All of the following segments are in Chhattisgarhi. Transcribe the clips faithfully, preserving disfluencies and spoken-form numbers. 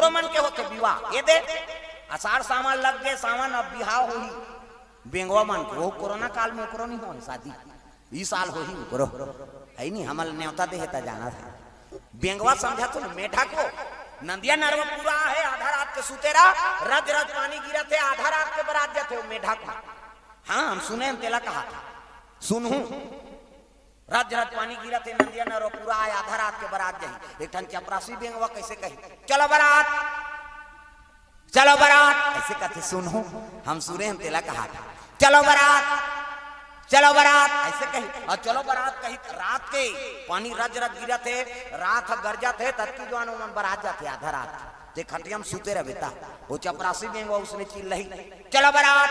मन के होथे विवाह। ये दे, असाढ़ सावन लग गे, सावन अब बिहाव होही। बेंगवा मन के, वो कोरोना काल में ओकरो नहीं होय शादी, ई साल होही ओकरो, है नी, हमल नेवता देहे त जाना था। बेंगवा समझा तो मेढक वो, नंदिया नरवा पूरा हे, आधा रात के सुते रहा, रज रज पानी गिरत हे, आधा रात के बरात जाथे वो मेढक। हाँ, हम सुने हन, तेला कहा था, सुनहूँ। रज रज पानी गिरत हे, नंदिया नरवा पूरा हे, आधा रात के बरात जाही। एक ठन चपरासी बेंगवा कैसे कही, "चलो बरात, चलो बरात," ऐसे कथे, सुनहूँ, हम सुने हन, तेला कहा था, "चलो बरात, चलो बरात," ऐसे कही। और "चलो बरात" कही, रात के पानी रज रज गिरत हे, रात ह गरजत हे, ततकी जुवान ओमन बरात जाथे आधा रात। ते खटिया में सुते रहे बेटा, वो चपरासी बेंगवा उसने चिल्लही, "चलो बरात,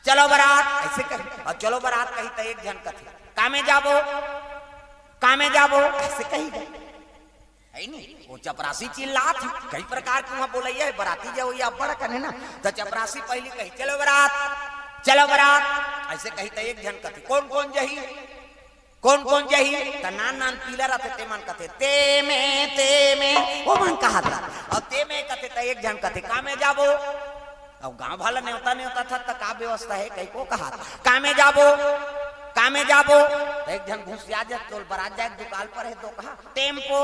चलो बरात," ऐसे कही। और "चलो बरात" कही त एक झन कथे, "कामे जाबो, कामे जाबो," ऐसे कही। है नी, वो चपरासी चिल्लात हे, कई प्रकार के वहाँ बोलैया हे, बराती जावैया अब्बड़ अकन हे ना, त चपरासी पहली कही, "चलो बरात, चलो बरात," ऐसे कही त एक झन कथे, "कौन कौन जही, कौन कौन जही?" त नान नान पीला रथे, ते मन कथे, "ते में, ते में," वो मन कहा था। और "ते में" कथे त एक झन कथे, "कामे जाबो?" अब गाँव वाला नेवता नेवता था, त का व्यवस्था हे, कई को कहा, "कामे जाबो, कामे जाबो?" त एक झन घुसिया जात, तोल बरात जाए दुकाल पर हे, तो कहा, "टेम्पो,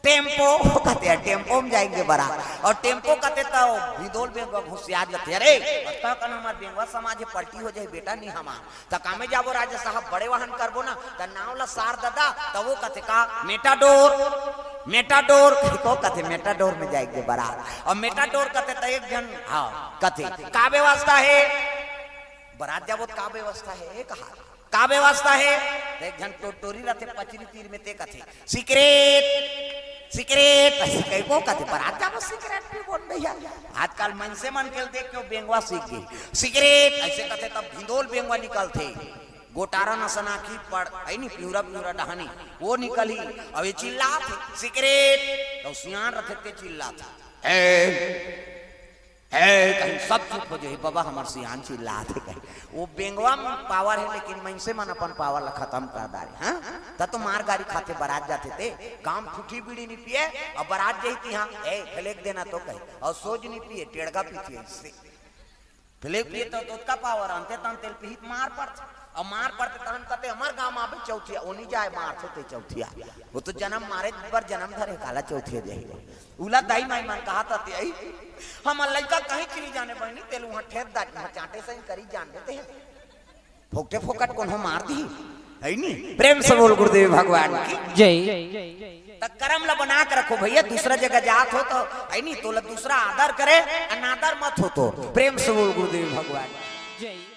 टेम्पो," कथे, "टेम्पो में जाएंगे बरात।" और टेम्पो कथे त भिदोल बेंगवा घुसिया जात, "अरे, अतका कन हमार बेंगवा समाज हे, पलटी हो जाही बेटा, नहीं हमार।" त "कामे जाबो राजा साहब, बड़े वाहन करबो ना, त नाव ला सार ददा," त वो कथे, "का मेटाडोर, मेटाडोर," को कथे, "मेटाडोर में जाएंगे बरात।" और मेटाडोर कथे त एक झन, हाँ, कथे, "का व्यवस्था हे? बरात जाबो त का व्यवस्था हे?" कहा, "का व्यवस्था हे?" त एक झन टोटोरी रथे पचरी तीर में, ते कथे, "सिगरेट, सिगरेट," ऐसे कही को कथे, "बरात जाबो सिगरेट पीबो न भैया।" आजकल मनसे मन के देख के वो बेंगवा सीख गे, "सिगरेट," ऐसे कथे, तब भिंदोल बेंगवा निकलथे, गोटारा नसन आँखी पड़, है नी, पिंवरा पिंवरा डहानी, वो निकलही, अब ये चिल्लात हे, "सिगरेट," त सियान रथे ते चिल्लात हे, "हे, हे," कहीं सब चुप हो जाही, "बाबा हमर सियान चिल्लात हे," कहीं। वो बेंगवा में पावर हे, लेकिन मनसे मन अपन पावर ला खतम कर डारे, हाँ? त तो मार गारी खाथे, बरात जाथे ते, काम ठूठी बीड़ी नी पिए, अब बरात जाही तिहाँ, "ए, फेलेक देना तो," कही, और सोज नी पिए, टेड़गा पीथे इससे। फेलेक पिए तो ओतका पावर, अंते तन तेल पिही त मार पड़थे, और मार पड़थे तहन कथे, "हमर गाँव में आबे चौथिया," वो नी जाए, मारथे ते चौथिया, वो तो जनम मारे बर जनम धरे, काला चौथिया जाही। उला दाई माई मन कहा त ते आई, "हमर लइका कहीं चली जाने बहिनी, तेल वहाँ ठेत दाटी, वहाँ चांटे सही करी जान देते हैं, फोकटे फोकट कोनो मार दी, है नी?" प्रेम से बोल गुरुदेव भगवान की। जय। त करम ला बना के रखो भैया, दूसरा जगह जात हो तो, है नी, तोला दूसरा आदर करे, अनादर मत हो तो। प्रेम से बोल गुरुदेव भगवान की। जय।